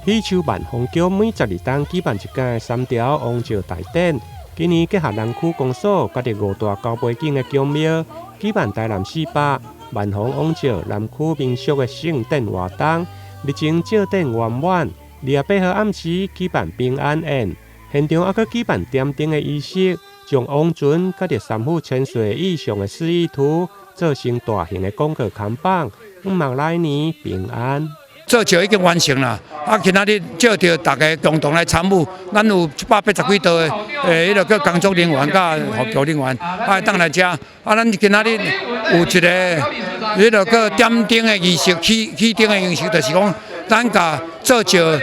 喜樹萬芳宮每12冬舉辦一屆三條王醮大典，今年結合南區公所佮佇五大交尾景的宮廟，舉辦台南四百萬芳王醮南區民俗的盛典活動，日前醮典圓滿，28號暗時舉辦平安宴，現場猶閣舉辦點燈的儀式，將王船佮佇三府千歲以上的示意圖做成大型的廣告看板，向望來年平安。做醮已經完成啦，啊，今仔日召著大家共同來參與，咱有180幾桌的，彼个叫工作人員佮服務人員，啊，當來遮，啊，咱今仔日有一个，彼个叫點燈的儀式，起起燈的儀式，就是講，咱共做醮，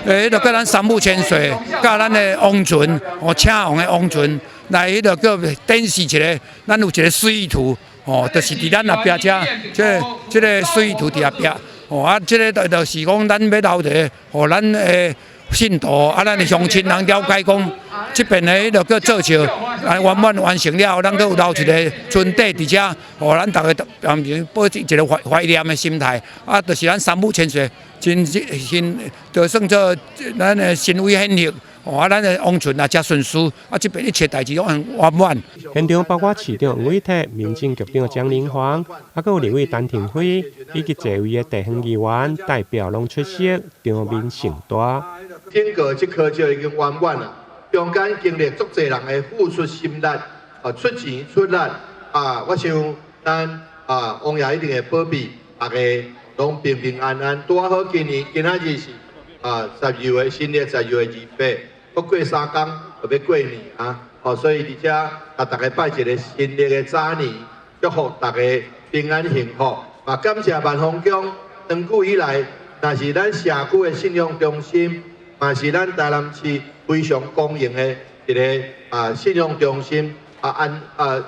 彼个叫咱三府千歲，佮咱的王船，哦，請王的王船，來彼个叫展示一个，咱有一個示意圖，哦，就是佇咱後壁遮，這個示意圖佇後壁。哦啊，這个就是講，咱欲留佇，予咱的信徒啊，咱的鄉親人了解講，這邊的彼个叫做醮，啊圓滿完成了後，咱閣有留一个船底佇遮，予咱逐家保持一个懷懷念的心態。啊，就是咱三府千歲，真真，就算做咱的神威顯赫。哦，啊，咱的王船也誠順遂，啊，這邊一切代誌攏很圓滿。現場包括市長黃偉哲、民政局長蔣玲芳，猶閣有立委陳亭妃以及濟位的地方議員代表攏出席，場面盛大。整個這箍醮已經圓滿啦，中間經歷足濟人的付出心力，啊，出錢出力，啊，我想咱啊王爺一定會保庇大家攏平平安安。拄仔好今年今仔日是啊12月新曆12月28，閣過3工就欲過年啊！哦，所以佇遮共大家拜一个新曆的早年，祝福大家平安幸福。嘛，感謝萬芳宮長久以來，若是咱社區的信仰中心，嘛是咱台南市非常光榮的一个啊信仰中心啊，按啊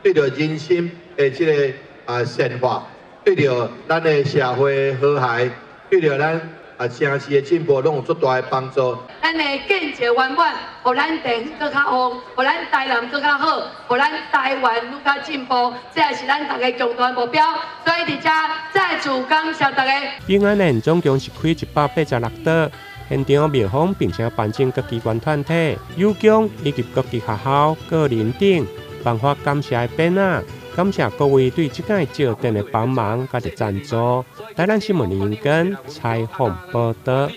對著人心的這个啊善化，對著咱的社會和諧，對著咱啊城市的進步，攏有足大的幫助。咱的建設圓滿，予咱地閣較旺，予咱台南閣較好，予咱台灣愈較進步，這也是咱逐家共同的目標。所以佇遮再次感謝大家。平安宴總共是開186桌，現場廟方並且頒贈各機關團體、有獎以及各級學校、個人等頒發感謝的匾仔，感謝各位對這屆醮典的幫忙佮贊助。台南新聞林根採訪報導。